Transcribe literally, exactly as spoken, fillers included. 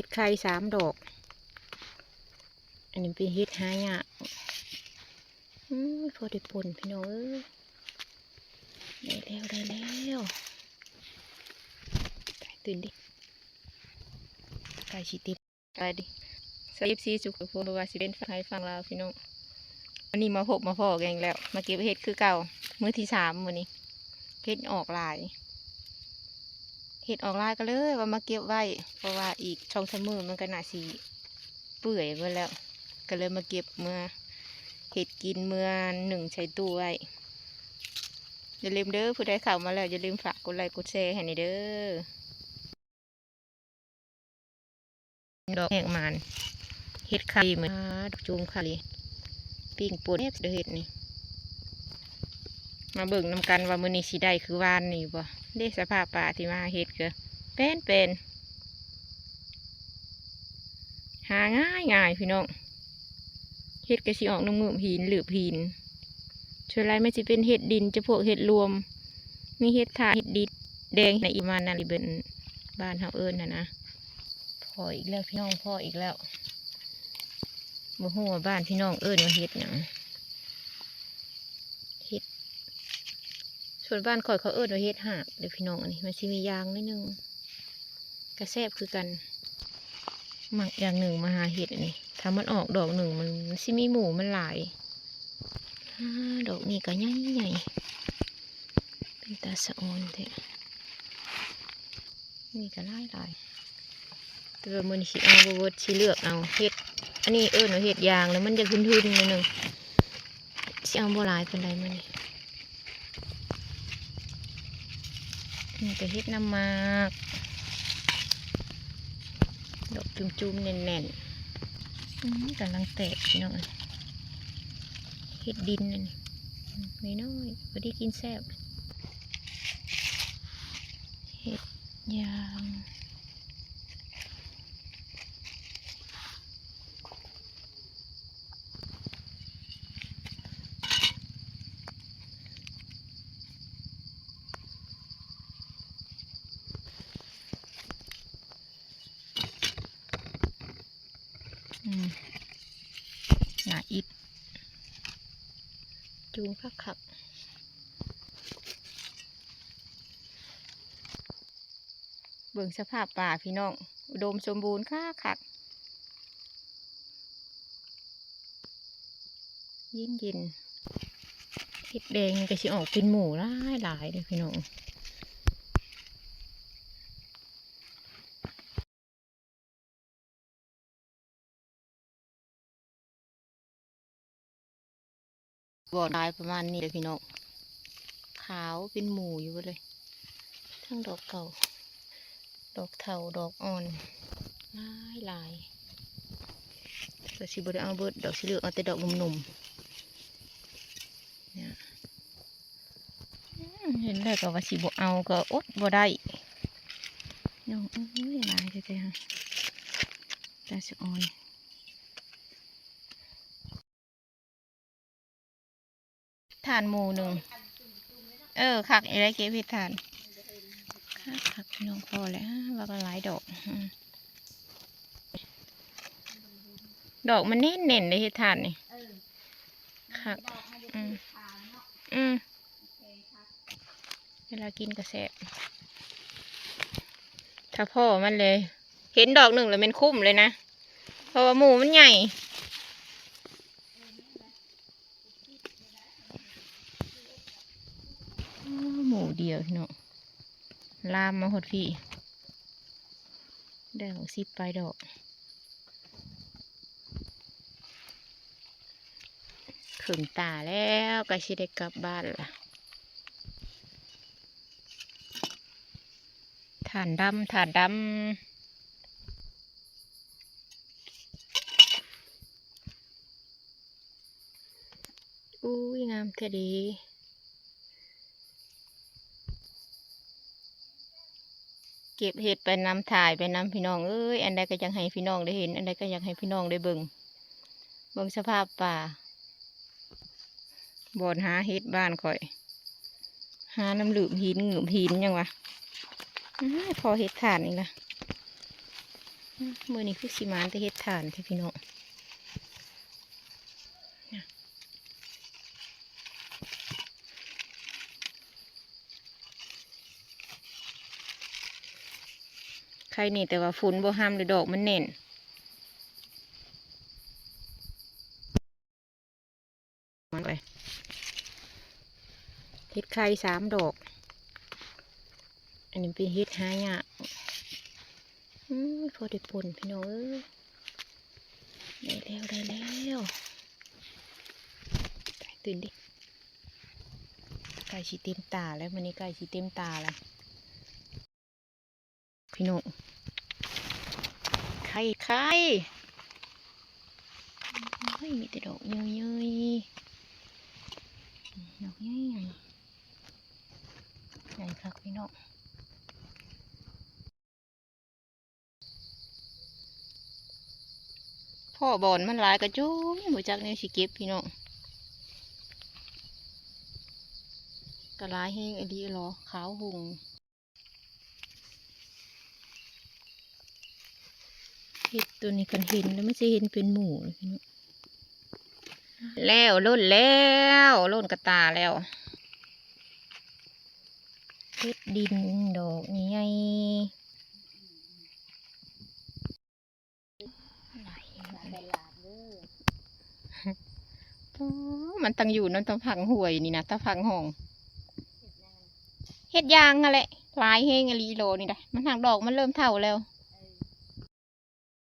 ห็ดไข่สามดอก อันนี้เป็นเห็ดหายาก อืม พอได้ป่นพี่น้องเอ้ย ได้แล้ว ได้แล้ว ตื่นดิ ไก่สิเต็ม ไปดิ เอฟซี ทุกคน บ่ว่าสิเป็นฝั่งไทยฝั่งลาวพี่น้อง วันนี้มาพบมาพ้อกันอีกแล้ว มาเก็บเห็ดคือเก่า มื้อที่สามมื้อนี้ เห็ดออกหลาย เห็ดออกหลายก็เลยว่ามาเก็บไว้ เพราะว่าอีกสองสามมื้อมันก็น่าสิเปื่อยเบิดแล้ว ก็เลยมาเก็บเมือเฮ็ดกิน เมือนึ่งใส่ตู้ไว้ อย่าลืมเด้อ ผู้ใดเข้ามาแล้ว อย่าลืมฝากกดไลค์กดแชร์ให้แหน่เด้อ ดอกแหกหมาน เห็ดไข่มื้อ อ่า ดอกจูมไข่ ปิ้งป่นแซ่บเด้อเห็ดนี่ มาเบิ่งนำกันว่ามื้อนี้สิได้คือวานนี่บ่ เด้ สภาพป่าที่มาเห็ดก็แปนแปน หาง่ายง่ายพี่น้อง เห็ดก็สิออกนำเงือบหิน หลืบหิน ส่วนหลายมันสิเป็นเห็ดดิน จะพวกเห็ดรวม มีเห็ดถาด เห็ดดินแดง นะ อีกประมาณนั้น ที่เป็นบ้านเฮาเอิ้นหั่นนะ พ้ออีกแล้วพี่น้อง พ้ออีกแล้ว บ่ฮู้ว่าบ้านพี่น้องเอิ้นว่าเห็ดหยัง เห็ด ส่วนบ้านข้อยเขาเอิ้นว่าเห็ดหาบเด้อพี่น้อง อันนี้มันสิมียางนิดนึง ก็แซ่บคือกัน มักอย่างหนึ่งมาหาเห็ดอันนี้ ถ้ามันออกดอกหนึ่งมัน มันสิมีหมู่มันหลาย อ่า ดอกนี้ก็ใหญ่ใหญ่ เป็นตาสะออนแท้ นี่ก็หลายหลาย แต่ว่ามื้อนี้สิเอาบ่เบิด สิเลือกเอา เห็ด อันนี้เอิ้นว่าเห็ดยาง แล้วมันจะหืนๆหน่อยหนึ่ง สิเอาบ่หลายปานใดมื้อนี้ นี่ก็เห็ดน้ำหมาก ดอกจุ่มๆแน่นๆ อืม กำลังแตกพี่น้อง เห็ดดินนั่นนี่ อืม น้อยๆ พอดีกินแซ่บ เห็ดยาง อืม หนาอิด จูงคักคัก เบิ่งสภาพป่าพี่น้อง อุดมสมบูรณ์คักคัก เย็นเย็น เห็ดแดงนี่ก็สิออกเป็นหมู่หลายหลายเลยพี่น้อง บ่อลายประมาณนี้เลยพี่น้อง ขาวเป็นหมู่อยู่เลย ทั้งดอกเก่า ดอกเฒ่า ดอกอ่อน หลายหลาย ก็สิบ่ได้เอาเบิดดอก สิเลือกเอาแต่ดอกหนุ่มๆ เนี่ย อืม เห็นแล้วก็ว่าสิบ่เอาก็อดบ่ได้ น้องเอ้ย หลายแท้ๆ ฮะ ตาสะออน ถ่านหมู่หนึ่ง เออ คักอีหลีเก็บเห็ดถ่าน คักคักพี่น้อง พอแล้ว ว่าก็หลายดอก อืม ดอกมันแน่นๆเลยเห็ดถ่านนี่ คัก อืม อืม เวลากินก็แซ่บ ถ้าพ้อมันเลย เห็นดอกหนึ่งแล้วแม่นคุ้มเลยนะ เพราะว่าหมู่มันใหญ่ อ้อ หมู่เดียวเนาะ ลามมาฮอดพี้ ได้หกสิบปลายดอก เคิ่งตาแล้ว ใกล้สิได้กลับบ้านละ ถ่านดำ ถ่านดำ อุ้ย งามแท้เด้ เก็บเห็ดไปนำ ถ่ายไปนำ พี่น้องเอ้ย อันใดก็อยากให้พี่น้องได้เห็น อันใดก็อยากให้พี่น้องได้เบิ่ง เบิ่งสภาพป่า บ่อนหาเห็ดบ้านข้อย หานำหลืบหิน หงืบหินหยังวะ อื้อ พอเห็ดถ่านอีกละ มื้อนี้คือสิหมานแต่เห็ดถ่านแท้พี่น้อง ไข่นี่แต่ว่าฝนบ่ห้ามเลย ดอกมันแน่น มันไป เห็ดไข่สามดอก อันนี้เป็นเห็ดหายาก อืม พอได้ป่นพี่น้องเอ้ย ได้แล้ว ได้แล้ว ตื่นดิ ไก่สิเต็มตาแล้ว มื้อนี้ไก่สิเต็มตาแล้ว พี่น้อง ไข่ ไข่ โอ้ย มีแต่ดอกเยยๆ ดอกใหญ่ๆ ใหญ่คักพี่น้อง พ้อบ่อนมันหลายกะจนบ่จักแนวสิเก็บพี่น้อง กะหลายแฮงอีหลีหรอ ขาวหุ่ง เห็ดตัวนี้คันเห็นแล้วมันสิเห็นเป็นหมู่เลยพี่น้อง แล้วล่นแล้ว ล่นกะตาแล้ว เห็ดดินดอกใหญ่ๆ โอ้ มันต้องอยู่นำตะพังห้วยนี่นะ ตะพังห้อง เห็ดยางนั่นแหละ หลายแฮงอีหลีโลนี่นะ มันหางดอกมันเริ่มเฒ่าแล้ว